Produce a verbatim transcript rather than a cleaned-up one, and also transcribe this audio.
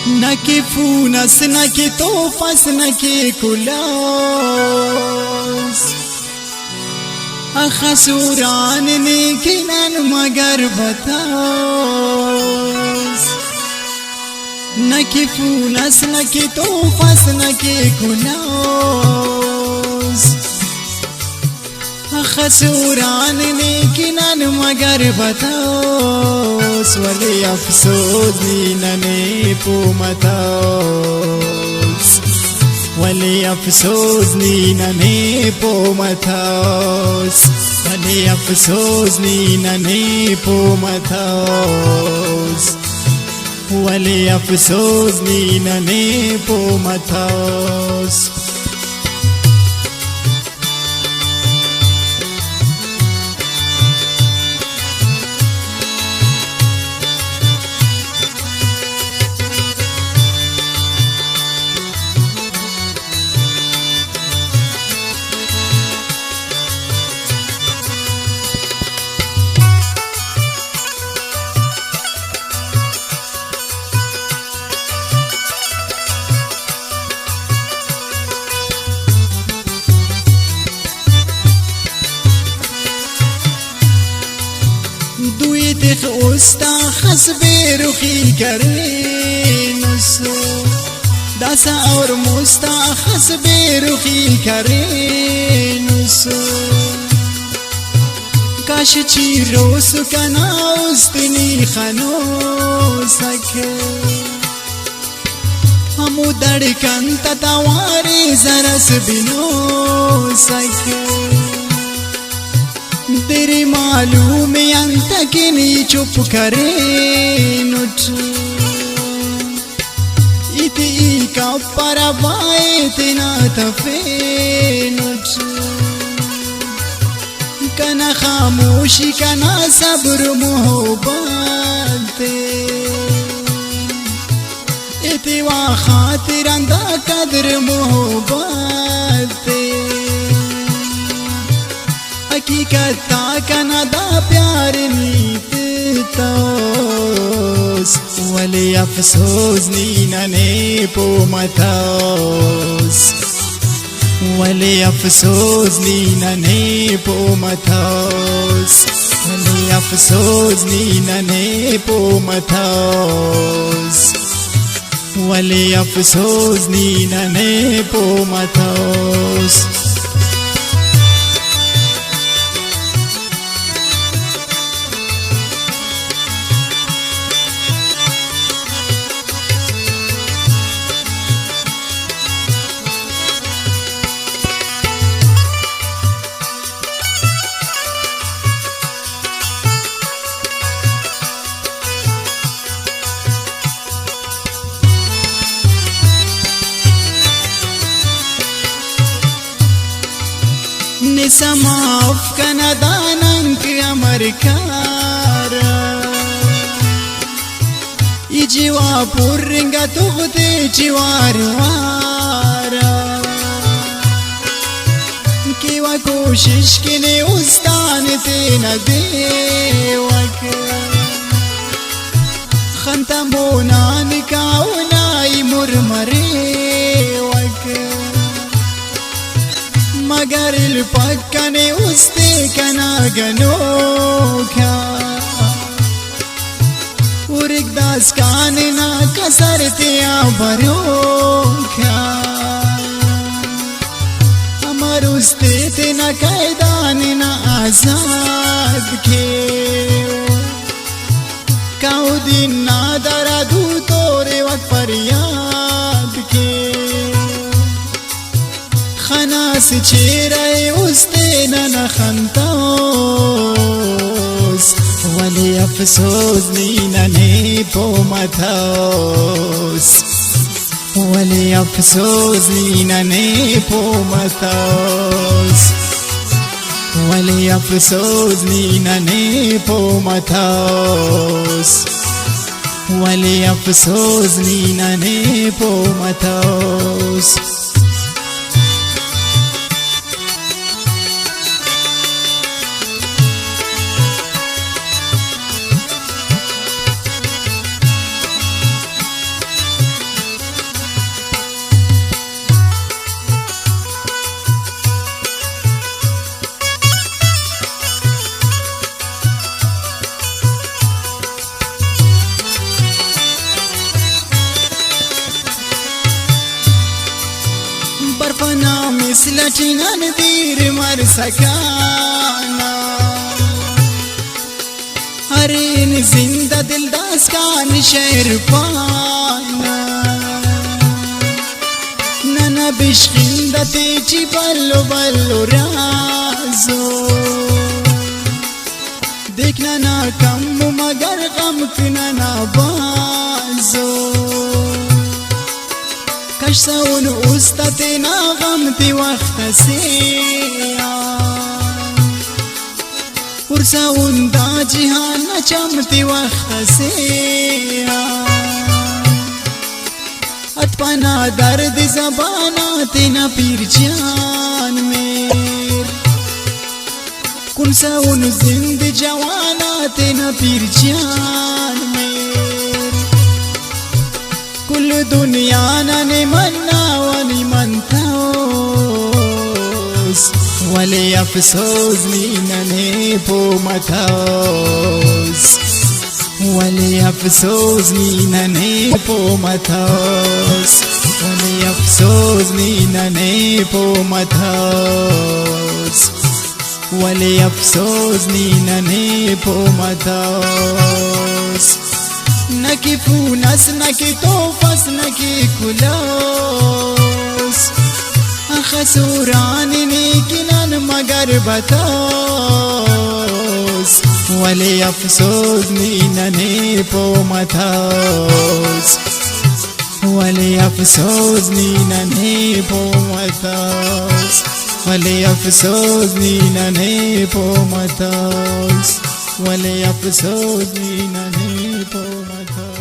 نہ کہ فون اس، نہ کہ تحفہ اس، نہ کہ کلوس۔ اخس وران نے کہ نن مگر بتوس۔ نہ کہ فون اس، نہ کہ تحفہ اس، نہ کہ کلوس۔ اخس وران نے کہ نن مگر بتوس، ولے افسوس نی ننے پہہ متوس۔ ولے افسوس نی ننے پہہ متوس۔ ولے افسوس نی ننے پہہ متوس۔ ولے افسوس نی ننے پہہ متوس۔ دوئی تخ استا خس بے رخی کرینس، داسا اور مستا خس بے رخی کرینس۔ کاش چیروس کنا است نی خنوسکہ، ہمو دڑکن تا توارے زرس بنوسکہ۔ تیرے معلوم ءِ انت کہ نی چپ کرینٹ، ایتے ای کپرہ بائے تینا تفینٹ۔ کنا خاموشی کنا صبر محبت تے، ایتے وا خاطر آن دا قدر محبت تے۔ حقیقت تا کنا دا پیار نی تتوس، ولے افسوس نی ننے پہہ متوس۔ ولے افسوس نی ننے پہہ متوس۔ ولے افسوس نی ننے پہہ متوس۔ ولے افسوس نی ننے پہہ متوس۔ نسا معاف کنا داننک امر کارہ۔ ای جواب پرنگا تغ تے ٹی وار وارا، کیوا کوشش کنے استان تینا دیوک۔ خن تا مونان کاؤ نائی مر مریوک، مگر الپک کنے استے کنا گنوکا۔ ہرک داسکان نا کسر تیا بروکا، امر استے تینا قیدان نا آزاد کے۔ کاؤ دن نا درا دو تورے وک فریاد کے۔ خناس چہرہ ءِ استے ننا خنتوس، ولے افسوس نی ننے پہہ متوس۔ ولے افسوس نی ننے پہہ متوس۔ ولے افسوس نی ننے پہہ متوس۔ ولے افسوس نی ننے پہہ متوس۔ نن دیر مرسکانا، ہرین زندہ دل داسکان شعر پانا۔ ننا بشخندہ تیٹی بھلو بھلو رازو، دیکھ ننا کم مگر غمک ننا بھازو۔ کشسون است تینا غم تے وخت سے آ، پرسون دا جہان نا چم تے وخت سے آ۔ ات پنا درد زبان آ تینا پیر جان میر، کنسون زند جوان آ تینا پیر جان میر۔ کل دنیا نا نی منا و نی منتوس، ولے افسوس نی ننے پو متوس۔ ولے افسوس نی ننے پو متوس، ولے افسوس نی ننے پو متوس، ولے افسوس نی ننے پو متوس۔ نہ کہ فون اس، نہ کہ توپ اس، نہ کہ کلوس۔ اخس ہوران نی کہ نن مگر بتوس، ولے افسوس نی ننے پو متوس۔ ولے افسوس نی ننے پو متوس، ولے افسوس نی ننے پو متوس، ولے افسوس نی ننے پو متوس۔